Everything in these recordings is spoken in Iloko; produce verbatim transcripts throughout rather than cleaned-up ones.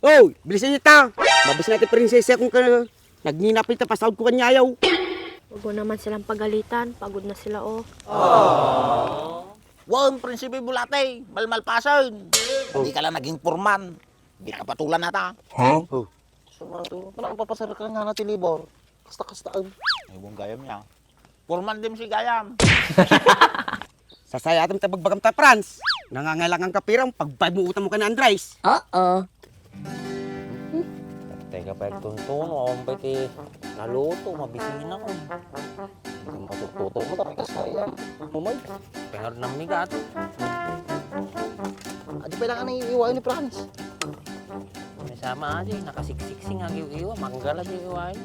Oy, bilisan niyo ta! Mabis na ti prinsesa kung ka nagninapit ta pasaod ko kanyayaw. Huwag mo naman silang pagalitan. Pagod na sila, oh. Wen, Prinsipe Bulate, malmalpasen. Oh. Di ka lang naging foreman. Di ka patulan nata. Huh? Oh. So, ano to? Ano ang papasar ka nga na ti labor? Kasta-kasta ang. Ay, buong gayam niya. Foreman din si gayam. Sasayatem ta bagbagam ta, Franz. Nangangailangan ka pirang pagbayad mo utang mo kay Andres. Oo. Teka pa, tuntuno, awan pa iti naluto, mabisina ko. Ang matututo mo, tapos kaya. Umay. Pengar ng migat. Adi pa lang ang iiwain ni Franz. May sama adi, nakasiksiksi nga iiwa, manggala di iwain.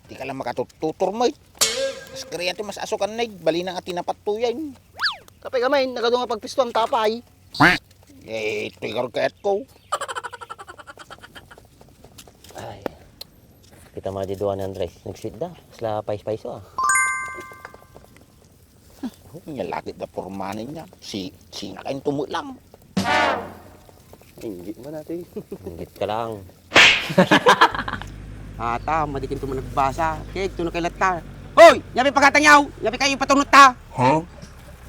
Di ka lang makatututor mo, eh. Mas kariya ti mas asukan na, eh. Bali na nga tinapattuyan. Kapay ka, may nagado nga pagpisto ang tapay. Eh, ito'y karagkayat ko. Ay. Kita mo di duwa ni Andres. Nagsit da. Sila pais-paiso, ah. Nya lagi da pormanen niya. Si, sina kayo tumut lang. Inggit mo natin. Inggit ka lang. Ata, madikin to managbasa. Kaya ito na kay latta. Hoy! Nyabi pagkatang yaw! Nyabi kayo ipatunot ta! Huh?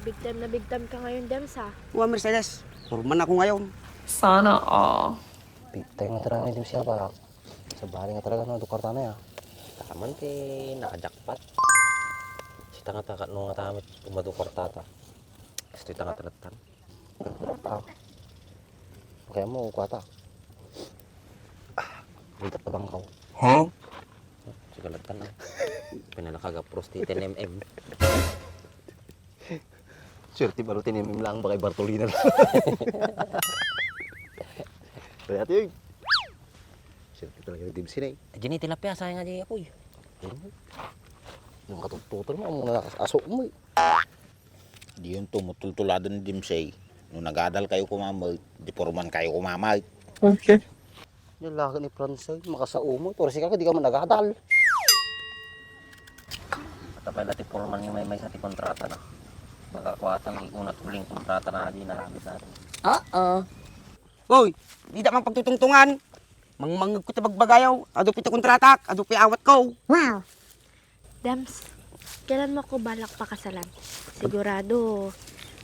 Big time na big time ka ngayon, Dems, ha? Wa, Mercedes. Forman ako ngayon. Sana all. Big time na talaga ni Dems, ya, ba? Sabali nga talaga, no, adu karta na, ya. Taman ti nakajakpat. Sita nga ta, no nga tamit, umadu karta ta. Sita nga talatan. Ah. Kaya mo, kuwata. Ah, ligat na bang ko? Huh? Sige, lagtan na. Pinalakaga, pros ti ten M M. Swerte baro ti ten M M lang, baka Bartolina lang. Kaya ito yun. Swerte talaga ni Dibsy na eh. Diyan, tilapia, sayang nga di, apoy. Yung katututan mo, ang mga aso mo eh. Diyon to, mutultuladan ni Dimsey. No nagadal kayo kumamay, di porman kayo kumamay. Okay. Yung laki ni Franz, eh, makasao mo. Pero sika, di ka man nagadal. Tapay na ti porman yung may, may sa ti kontrata na. Makakuha tang ikunat uling kontrata na di naramit natin. Oo. Hoy, di da man pagtutungtungan. Mangmangag ko ti bagbagayaw. Adu pay ti kontratak, adu pay awat ko. Wow. Dems, kailan mo ako balak pakasalan? Sigurado,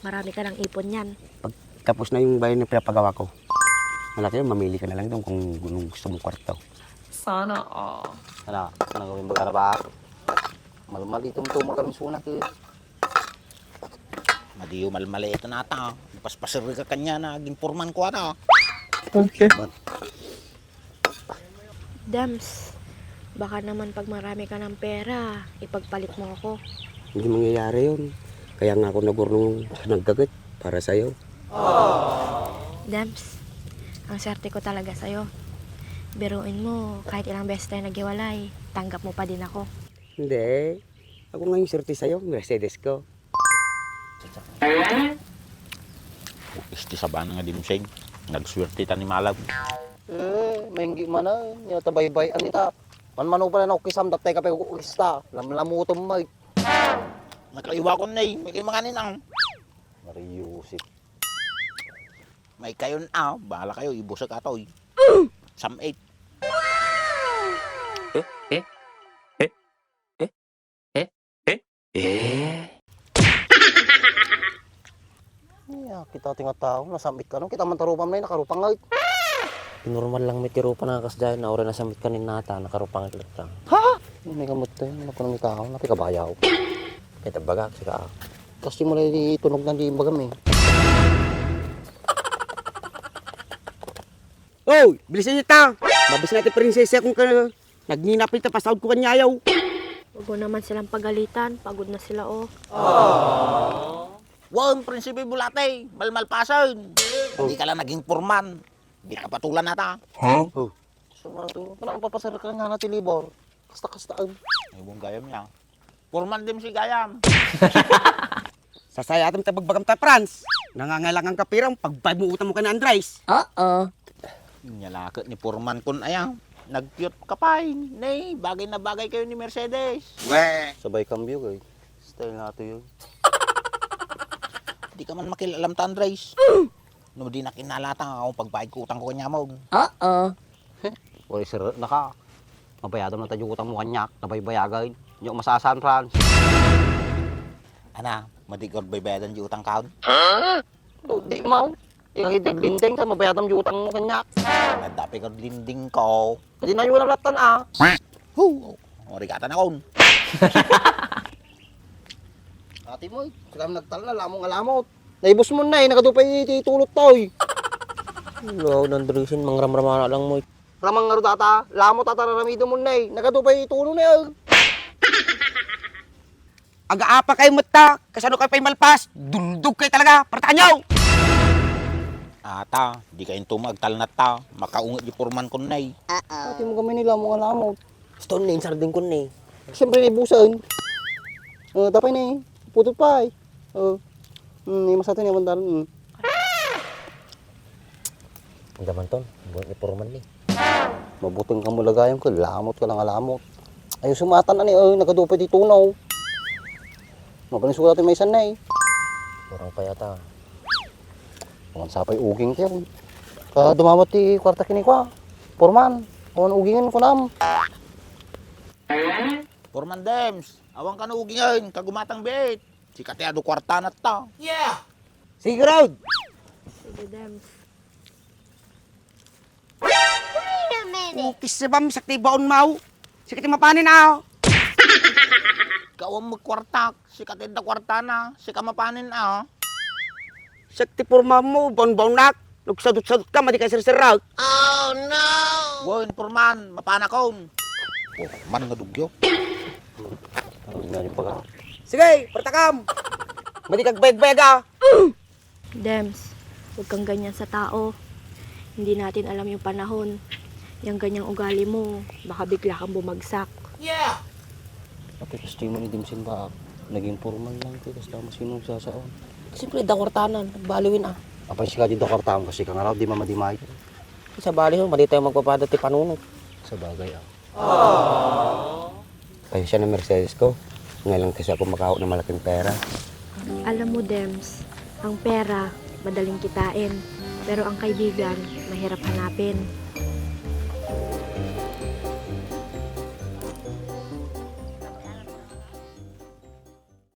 marami ka ng ipon yan. Pagtapos na yung bayan na pinapagawa ko. Malaki yun, mamili ka na lang doon kung anong gusto mong kwarto. Sana all. Ano, ano gawin ba ka na ba? Malmal itong tumag kami sunak eh. Madiyo malmaliit na ata. Paspasir ka kanya na, ginporman ko ata. Okay. Dems, baka naman pag marami ka ng pera, ipagpalit mo ako. Hindi mangyayari yun. Kaya nga ako nagurnong nagdagat para sa'yo. Dems, ang swerte ko talaga sa'yo. Biruin mo, kahit ilang beses tayo naghiwalay, tanggap mo pa din ako. Hindi. Ako nga yung swerte sa'yo, Mercedes ko. Isti sabana nga dimseg. Nagswerte ta ni Malag. Eh, mainggi man ay. Nya ta baybay-an ita. Manmano pala na ukisam, datay ka pa ukista. Lamlamutom may. Nakaiwa ko na eh. May kayo manganin ang. Mariusip. May kayo na. Bahala kayo. Ibusag atoy. Sam eight. Eh, eh, eh, eh. Eh? Eh? Eh? Iya, kita ti nga tao, nasambit ka, no? Kita man ta rupam na, nakarupang nga. Normal lang may ti rupa na kasdiay, na uri nasambit ka ni nata, nakarupang ito lang. Ha? May kamot tayo, ano pa nang tao, napikabayaw. Kita bagak, sika. Kasi mo na itunog na di bagam eh. Oy, bilisan niyo ta! Mabis na ti prinsesa kung ka Nagninapit ta pasaod ko kanyayaw. Huwag mo naman silang pagalitan. Pagod na sila, oh. Wen, Prinsipe Bulate, malmalpasen. Oh. Di ka lang naging foreman. Di ka patulan nata. Huh? Oh. So, ano to? Wala akong papasar ka nga na ti labor. Kasta-kasta, um. Ay, buong gayam niya. Foreman din si gayam. Sasayatem ta bagbagam ta, Franz. Nangangailangan ka pirang pagbayad mo utang mo kay Andres. Oo. Nyalaket ni Foreman kun aya. Nag-cute ka pay. Nay, bagay na bagay kayo ni Mercedes. Weh. Sabay kambyo, kay. Style nato yun. Di ka man makilalam ta, Andres. No di nakinalata, ako pagbayad ko utang ko kanya mo. Oo. Uy, sir, naka. Mabayadam na tayo utang mo kanyak. Nabaybayagan. Yung masasan, Franz. Ana, madi ko baybayadan di utang kaon? Huh? Di mo. Yung itig linding ka, mabayadam di utang mo kanyak. Nadapi ko linding ko. Kasi na yun ang latan, ah. Hu! Origatan akon. Ate mo, sila nagtal na, lamong alamot. Naibos mo na eh, nagadu pa iti tulot tayo eh. Wow, nandrisin, mangramramana lang mo. Ramang nga data, lamot ata raramido mo na eh. Nagadu pa iti tulot na eh. Agaapa kayo mutta, kasano kayo pay malpas? Dundog kayo talaga, partanyo! Ata, di kayo tumagtal na ta, makaunget di porman ko na eh. Ate mo kami nila, mga lamot. Stone na yung sarding ko na eh. Siyempre, naibusan. Uh, tapay na eh. Putut pa eh. Uh, mm, yung masatan yung bandaran. Mm. Ang daman ton, buwan ni Purman ni. Mabuting ka mo lagayan ko, lamot ka lang alamot. Ay, sumatan na ni, uh, nagadupa di tunaw. Mabaling sulat yung may isan na eh. Kurang pa yata. Ang sapay uging kayo. Ka dumawat ti kwarta kini kwa. Purman, awan ugingen kunam. Purman Dems, awan kan ugingen, kagumatang bit. Sika ti adu kwarta na ta. Yeah! Sige, Rod! Sige, Dems. Wait a minute. Ukis sa bam, sakti baon mau. Sika ti mapanin, ah. Kawan mo kwartak, sika ti da kwarta na, sika mapanin, ah. Siak ti porma mo, baon-baonak. Nagsadot-sadot ka, madi ka sirsirak. Oh, no! Wen, porman, mapanakon. Porman nga dugyo. Sige, partakam! Madi kagbayag-bayag, ah! Dems, huwag kang ganyan sa tao. Hindi natin alam yung panahon. Yung ganyang ugali mo, baka bigla kang bumagsak. Yeah! Ate, gusto mo ni Dimsim ba? Naging formal lang, te. Basta mas yun ang sasaon. Siyempre, dakortanan. Nagbaliwin, ah. Apay, sika di dakortahan kasi ka nga raw, di mamadimay. Sa bali, ho, mali tayo magpapada ti panunot. Sa bagay, ah. Kaya siya na Mercedes ko. Ngayon lang kasi ako makahaw ng malaking pera. Alam mo, Dems, ang pera, madaling kitain. Pero ang kaibigan, mahirap hanapin.